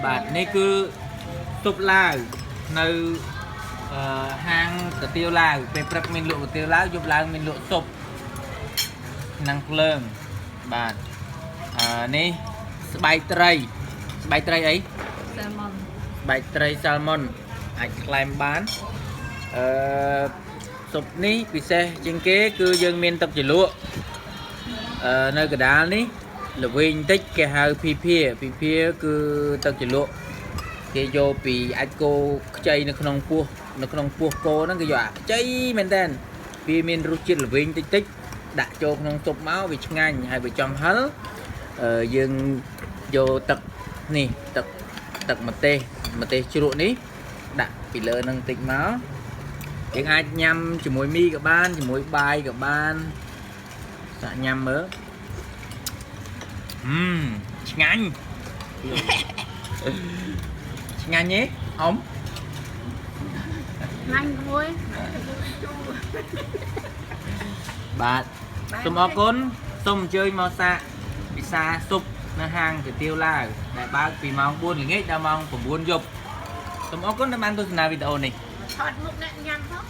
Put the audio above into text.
បាទនេះគឺស៊ុបឡាវនៅអឺហាងកាទៀវឡាវពេលព្រឹកមានលក់កាទៀវឡាវយប់ឡើងមានលក់ស៊ុបឆ្នាំងភ្លើងបាទអឺនេះស្បែកត្រីស្បែកត្រីអី Salmon. ស្បែកត្រី salmon អាចក្លែមបានអឺស៊ុបនេះពិសេសជាងគេ គឺយើងមានទឹកជ្រលក់អឺនៅកណ្ដាលនេះល្វីងបន្តិចគេហៅភីភាភីភាគឺទឹកជ្រលក់គេយកពីអាចគោខ្ចីនៅក្នុងពោះនៅក្នុងពោះគោហ្នឹងគេយកអាខ្ចីមែនតើវាមានរសជាតិល្វីងតិចតិចដាក់ចូលក្នុងស៊ុបមកវាឆ្ងាញ់ហើយបើចង់ហឹលអឺយើងយកទឹកនេះទឹក ទឹកម្ទេសម្ទេសជ្រក់នេះដាក់ពីលើនឹងតិចមកយើងអាចញ៉ាំជាមួយមីក៏បានជាមួយបាយក៏បានសាកញ៉ាំមើលហឹមឆ្ងាញ់ ឆ្ងាញ់ទេអ៊ំ ងាញ់មួយ បាទសូមអរគុណសូមអញ្ជើញមកសាកពិសាស៊ុបនៅហាងកាទៀវឡាវដែលបើកពីម៉ោង4ល្ងាចដល់ម៉ោង9យប់សូមអរគុណដែលបានទស្សនាវីដេអូនេះ ថតមុខអ្នកញ៉ាំផង